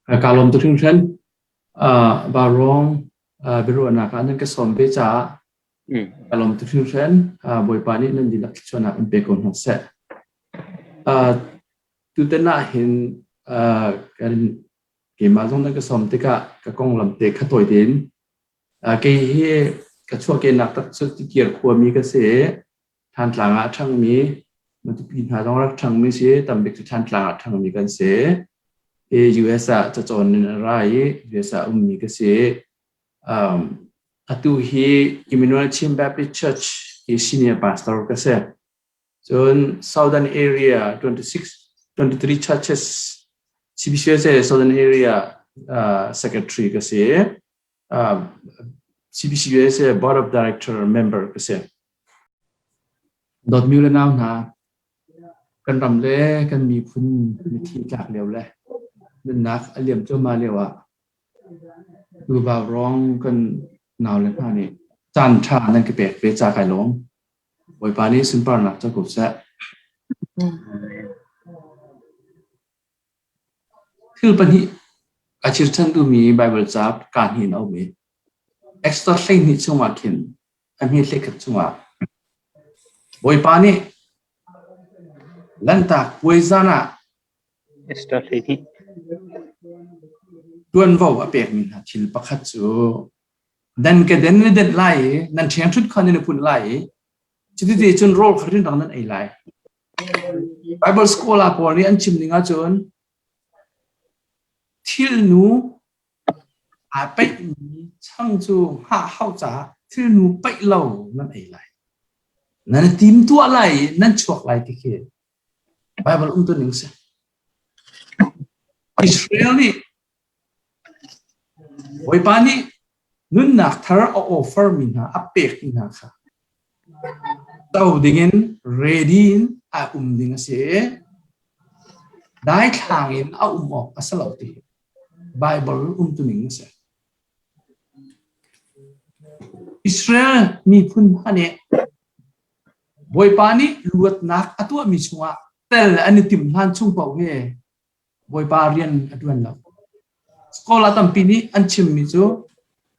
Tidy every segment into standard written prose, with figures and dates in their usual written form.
Kaa lawm tuk hringhran. Vaurawng biaruahnak ah nan ka sawm ve caah kaa lawm tuk hringhran. Bawipa nih nan dihlak thluachuahnak in pe ko hna seh. Tutan ah hin kan keimah zong nan ka sawm tikah ka konglam te kha tawi tein kei hi ka chuahkehnak tak cu Tikir khuami ka si i Thantlang ah a ṭhangmi, Matupi hna zong rak ṭhangmi si, tambik cu Thantlang ah ṭhangmi kan si. Hi US ah cacawn in a ra i US ah ummi ka si. Um, atu hi Emmanuel Chin Baptist Church i senior pastor ka si. Cun Southern Area 26, 23 churches CBCUSA Southern Area uh, secretary ka si. Uh, CBCUSA Board of Director member ka si. Dawtmi le nau hna, kan ram le kan miphun mithi tlak lio le nunnak a liam cuahmah lio ah tuva ruang kan nau le hna nih caan ṭha nan ka pek ve ca kai lawm. Bawipa nih sunparnak co ko seh. Thil pahnih a chirchan duhmi Baibal ca kaa hnih in a um i Exodus 12 chungah khin a hme hlekhat chungah Bawipa nih Lanhtak puai zan ah ṭuanvo a pekmi hna thil pakhat cu nan keden na denh lai i nan ṭhiangṭhunh kha nan i put lai i cuti cun rawl kha rinrang nan ei lai. Bible scholar pawl nih an chim ning ahcun thilnu Aa peihmi chang cu hngah hauh caah thilnu peih lo nan ei lai. Nan i timtuah lai i nan chuak lai ti khi Baibal umtuning si. Israel nih Bawipa nih nunnak thar a offer mi hna, a pek mi hna kha to dingin ready in a um ding a si i daithlang in a um awk a si lo ti hi Baibal umtuning a si. Israel miphun hna nih Bawipa nih luatnak a tuahmi chungah tel an i timh hlan chung paoh hi Bawipa rian a ṭuan lo. Scholar tampi nih an chimmi cu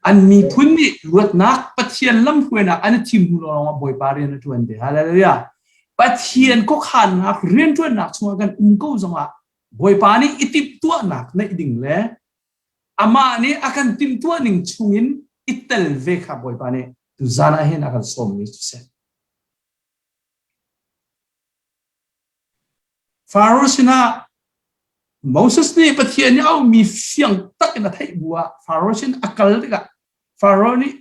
an miphun nih luatnak Pathian lamhruainak an i thim hnu lawngah Bawipa rian a ṭuan ve. Hallelujah. Pathian khuakhannak rianṭuannak chungah kan um ko zongah Bawipa nih i timhtuahnak neih ding le amah nih a kan timhtuah ning chungin i tel ve kha Bawipa nih tuzan ah hin a kan sawmmi cu si. Faro sinah Moses nih Pathian nih a auhmi fiang tak in a theih bu ah Faro sin a kal tikah Faro nih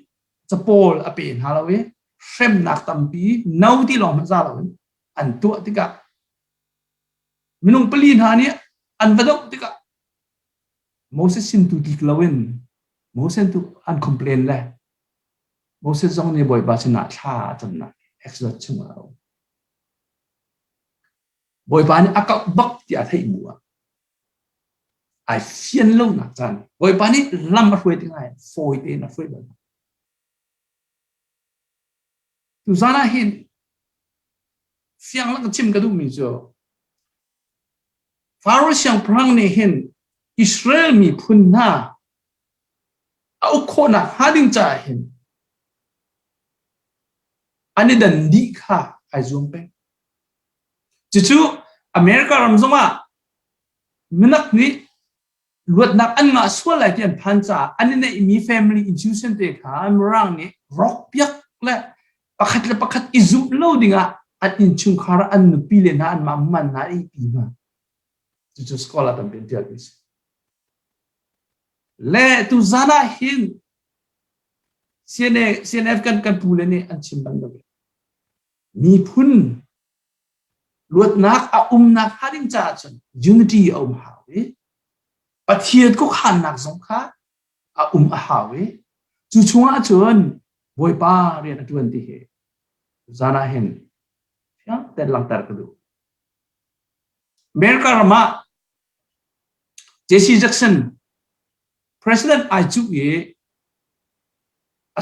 capawl a pe hna lo i hremnak tampi no ti lawng hmanh za loin an tuah tikah Minung pali hna nih an va doh tikah Moses sin tu tlik loin Moses tu an complain le Moses zong nih Bawipa sinah thla a camnak Exodus chungah a um. Bawipa nih a kauh bak ti a theih bu ah ai fian lonak caan Bawipa nih lam a hruai tikah fawi tein a hruai bal. Tuzan ah hin fiang lak chim ka duhmi cu Faro siangpahrang nih hin Israel miphun hna a uk khawhnak hnga ding caah hin an i dan dih kha ai zuam peng. Cucu America ram zongah minak nih luatnak an ngah sual lai ti an phan caah an i neihmi family institution te kha Mirang nih rawk piak le pakhat le pakhat i zumh lo dingah an innchungkhar an nupi le hna anmah man hna i pi hna cucu scholar tampi an tial mi si le tu zan ah hin CNA CNF kan kan pu le nih an chim bantuk miphun Luatnak a umnak hnga ding caah cun unity a um hau i Pathian khuakhannak zong kha a um a hau i cu chungah cun Bawipa rian a ṭuan ti hi zan ah hin fiang tein langhter ka duh. America ram ah Jesse Jackson president ai cuh i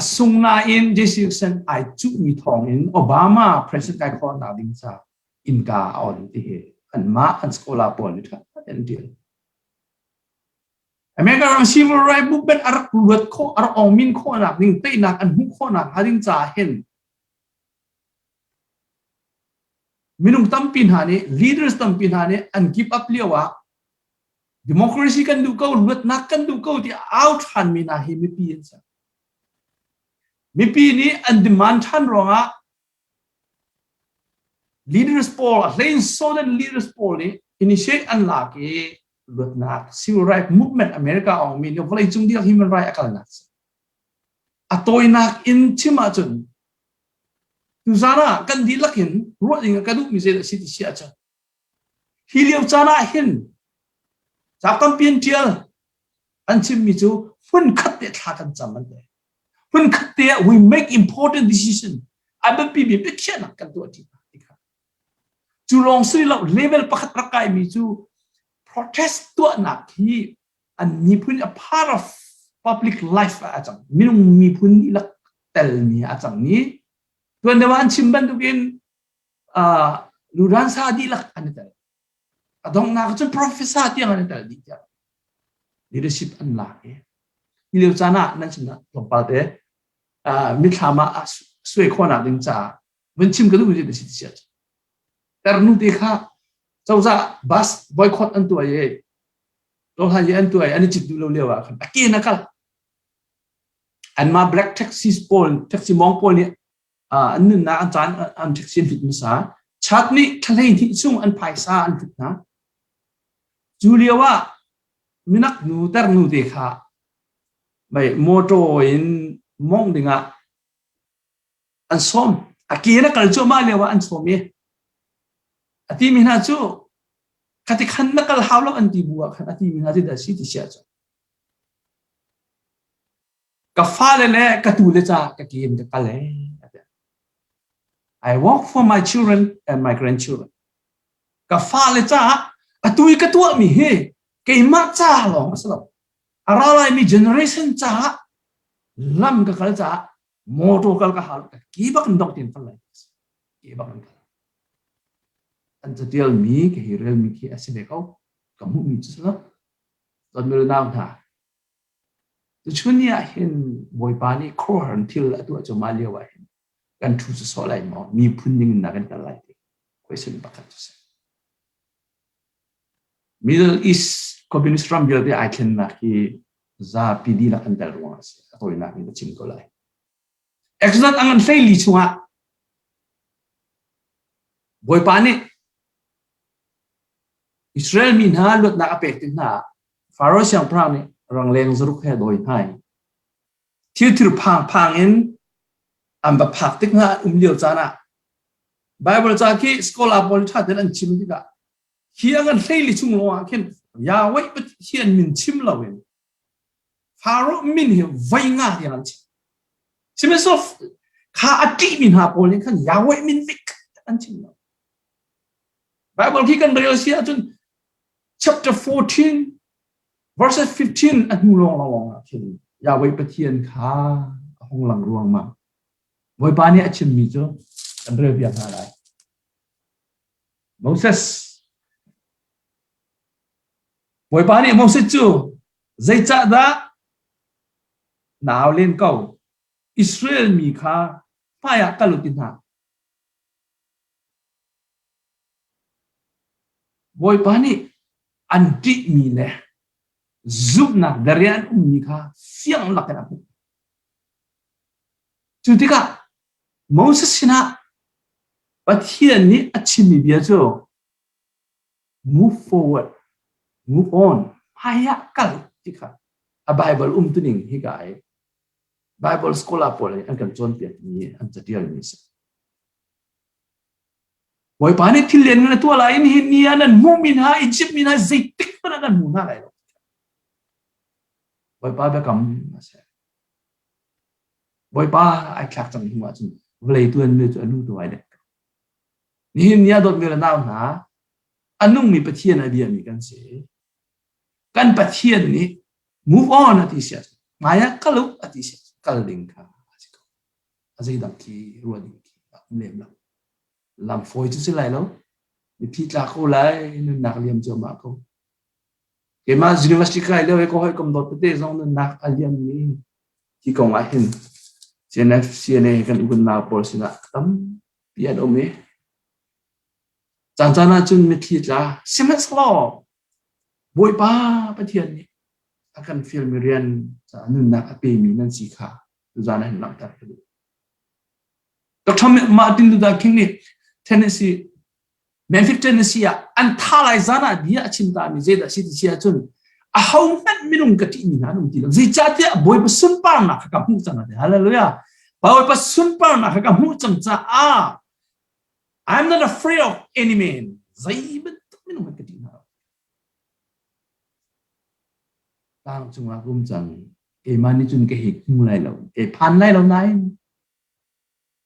A sung nain Jesse Jackson ai cuhmi thawngin Obama president kai khawhnak ding ca innka a on ti hi anmah an scholar pawl nih ṭha tein an ṭial. America ram civil right movement a rak luat khawh a rak ong min khawhnak ding teinak an hmuh khawhnak hnga ding caah hin minung tampi hna nih leaders tampi hna nih an give up lio ah democracy kan duh ko luatnak kan duh ko ti au ṭhan mi hna hi mipi an si. Mipi nih an demand ṭhan ruangah leaders pawl a hlein southern leaders pawl nih initiate an lak i luatnak civil right movement America ong mi nih vawlei cung dihlak human right a kalnak si. A tawinak in chim ahcun tuzan ah kan dihlak in ruah ding ka duhmi zei dah si ti si ahcun hi lio caan ah hin ca tampi an ṭial an chimmi cu hmunkhat te thla kan cam an ti. Hmunkhat te ah we make important decision a biapi mi biakhiahnak kan tuah ṭi ti kha. Cu lawng si lo level pakhat rak kaimi cu protest tuahnak hi an miphun a part of public life ah a cang. Minung miphun dihlak telmi ah a cang i tuan deuh ah an chim bantukin uh, luransa dihlak an i tel. A donghnak cun professor tiang an i tel dih tiang leadership an lak i hi lio caan ah nan sinah tlawmpal te mithlam ah suai khawhnak ding caah vun chim ka duh mi si si tarnu te kha cozah bus boycott an tuah i tawhlan i an tuah i an i cit duh lo lio ah khan a ke na kal anmah black taxis pawl taxi mong pawl nih an nunnak an caan an taxi an hlut hmasa chat nih thlahlei hnih chung an phaisa an hlut hna cu lio ah minak nu ternu te kha mei motor in mong dingah an sawm a ke na kal cuahmah lio ah an sawm i a ti mi hna cu khati khan na kal hau lo an ti bu ah khan a ti mi hna cu dah si ti sia cu ka fale le ka tu le ca ka ke in ka kal e I work for my children and my grandchildren ka fale caah atu i ka tuah mi hi keimah ca lawng a si lo a ra lai mi generation caah lam ka kal caah motor kal ka hal ka ki bak in dok tin kal lai ki bak in kal an catial mi ka hi rel mi khi a si ve ko ka hmuh mi cu si lo ton mil nau hna tuchun ni ah hin bawipa nih khuaruahhar thil a tuah cuahmah lio ah hin kan thu cu sawh lai maw miphun ning in na kan kal lai ti question pakhat cu si Middle East communist ram vialte ai thlennak hi zapi dihlak an tel ruangah a si. A tawinak in ka chim ko lai. Exodus a ngan hleili chungah Bawipa nih Israel mi hna luatnak a pek tik hna ah Faro siangpahrang nih rangleng zaruk he dawi hna i thilthir phangphang in an va phak tik hna um lio caan ah Bible ca khi scholar pawl ṭha tein an chim tikah hi a ngan hleili chung lawng ah khin Yahweh Pathian min chim loin Pharaoh min hi voi nga tiang an chim. Sihmanhsehlaw kha a ṭihmi hna pawl nih khan Yahweh min vik an chim lo. Bible khi kan rel si ahcun chapter 14 verses 15 a hnu lawng lawng ah khin Yahweh Pathian kha a hung lang ruangmang. Bawipa nih a chimmi cu kan rel piak hna lai. Moses Bawipa nih Moses cu zeicahdah nau len ko Israel mi kha hmaiah kal u ti hna. Bawipa nih an ṭihmi le zumhnak dare an ummi kha fiang lakin a hmuh. Cu tikah Moses sinah Pathian nih a chimmi bia cu move forward, move on, hmaiah kal ti kha a Bible umtuning hika i Bible scholar pawl nih an kan cawnpiakmi an catialmi a si. Bawipa nih thil lian ngan a tuah lai in hi ni ah nan hmuhmi hna Egypt mi hna zeitik hmanh ah nan hmu hna lai lo. Bawipa biakam a si. Bawipa ai thlak cang hnu ahcun vawlei tuanmi cu a nu tu ai dek. Nihin ni ah dawtmi le nau hna, a nungmi Pathian a biami kan si. Kan Pathian nih move on a ti si ahcun hmai ah kal u a ti si ahcun kal ding kha a si ko. A zeidang khi ruah ding khi a um lem lo. Lam fawi cu si lai lo. Mithi tla ko lai, nunnak liam cuahmah ko. Keimah university kai lio i ka hawikom dawt tete zong nunnak a liammi hi kong ah hin CNF, CNA kan unau pawl sinah tampi an um i caan caan ah cun mitthli tla sihmanhsehlaw Bawipa Pathian nih a kan fialmi rian caah nunnak a pemi nan si kha tuzaan ah hin langhter ka duh. Dr. Martin Luther King nih Tennessee Memphis Tennessee ah an tha lai zan ah bia a chim ta mi zeidah si ti si ahcun aho hmanh minung ka ṭih mi hna an um ti lo. Zeicahtiah Bawipa sunparnak kha ka hmuh cang a ti. Hallelujah. Bawipa sunparnak kha ka hmuh cang caah I'm not afraid of any man. Zei bantuk minung hmanh ka ṭih hna lo. Tlang cungah ka um cang. Keimah nih cun ka hei hmu lai lo. Kei phan lai lo nain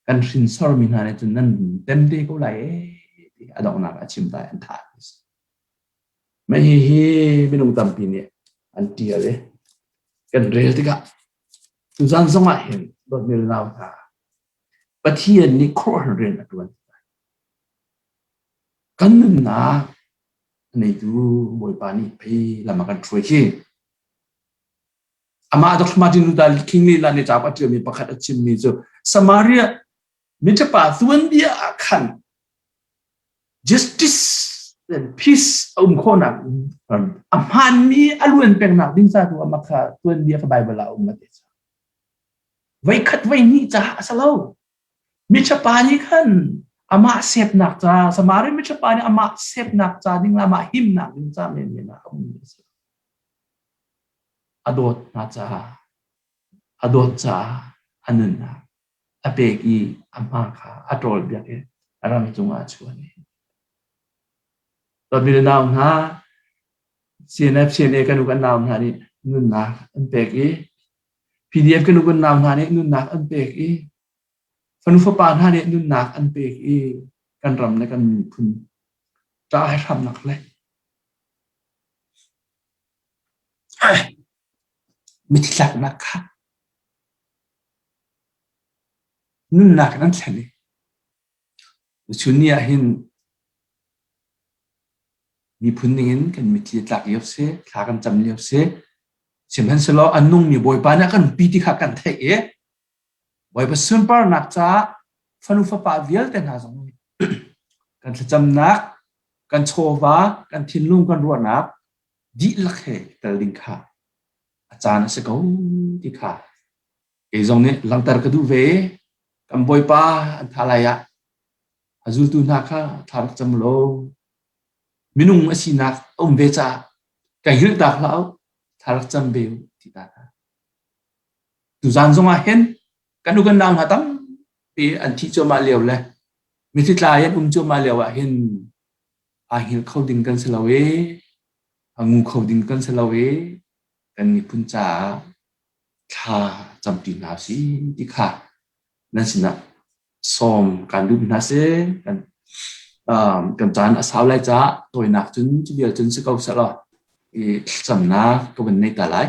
kan hrinsormi hna nih cun nan tem te ko lai ee ti a donghnak a chim ta an thah. Mah hihi minung tampi nih an ṭial i kan rel tikah tuzan zong ah hin dawtmi nau hna Pathian nih khuaruahhar rian a ṭuan. Kan nunnak a neitu Bawipa nih pei lam a kan hruai hi. Amah Dr. Martin Luther King nih lan i cauk a ṭialmi pakhat a chimmi cu Samaria miṭhapa tuanbia ah khan justice and peace a um khawhnak a hmaanmi a luan pengnak ding ca tu amah kha tuanbia kha Bible ah a um a ti. Voikhat voihnih caah a si lo. Miṭhapa nih khan amah sepnak ca Samaria miṭhapa nih amah sepnak ca ding le amah himnak ding ca menmen ah a ummi a si. A dawt hna caah a dawt caah a nunnak a pek i a hma kha a ṭawlpiak i a ram cungah a chuan. Dawtmi le nau hna, CNF, CNA kan u kan nau hna nih nunnak an pek i PDF kan u kan nau hna nih nunnak an pek i fanu fapa hna nih nunnak an pek i kan ram le kan miphun ṭah hai hramnak le Mithi tlaknak kha nunnak in an thlen i tuchun ni ah hin miphun ningin kan mitthli a tlak lio si, thla kan cam lio si. Sihmanhsehlaw a nungmi Bawipa nih a kan pi ti kha kan theih i Bawipa sunparnak caah fanu fapa vialte hna zong nih kan thlacamnak, kan chawva, kan thinlung, kan ruahnak dihlak he tel ding kha a caan a si ko ti kha kei zong nih langhter ka duh ve. Kan Bawipa an tha lai ah a zultu hna kha thla rak cam law minung a sinak a um ve caah ka hngilh tak hlah u, thla rak cam ve u ti ta hna. Tuzaan zong ah hin kan u kan nau hna tampi an thih cuahmah lio le mithi tlai an um cuahmah lio ah hin aa hngilh kho ding kan si lo i a ngu kho ding kan si lo i kan miphun caah thla campi hna si ti kha nan sinah sawm kan duh hna si kan um, kan caan a sau lai caah tawinak cun cu vial cun si ko seh law i thlacamnak ka van nei ta lai.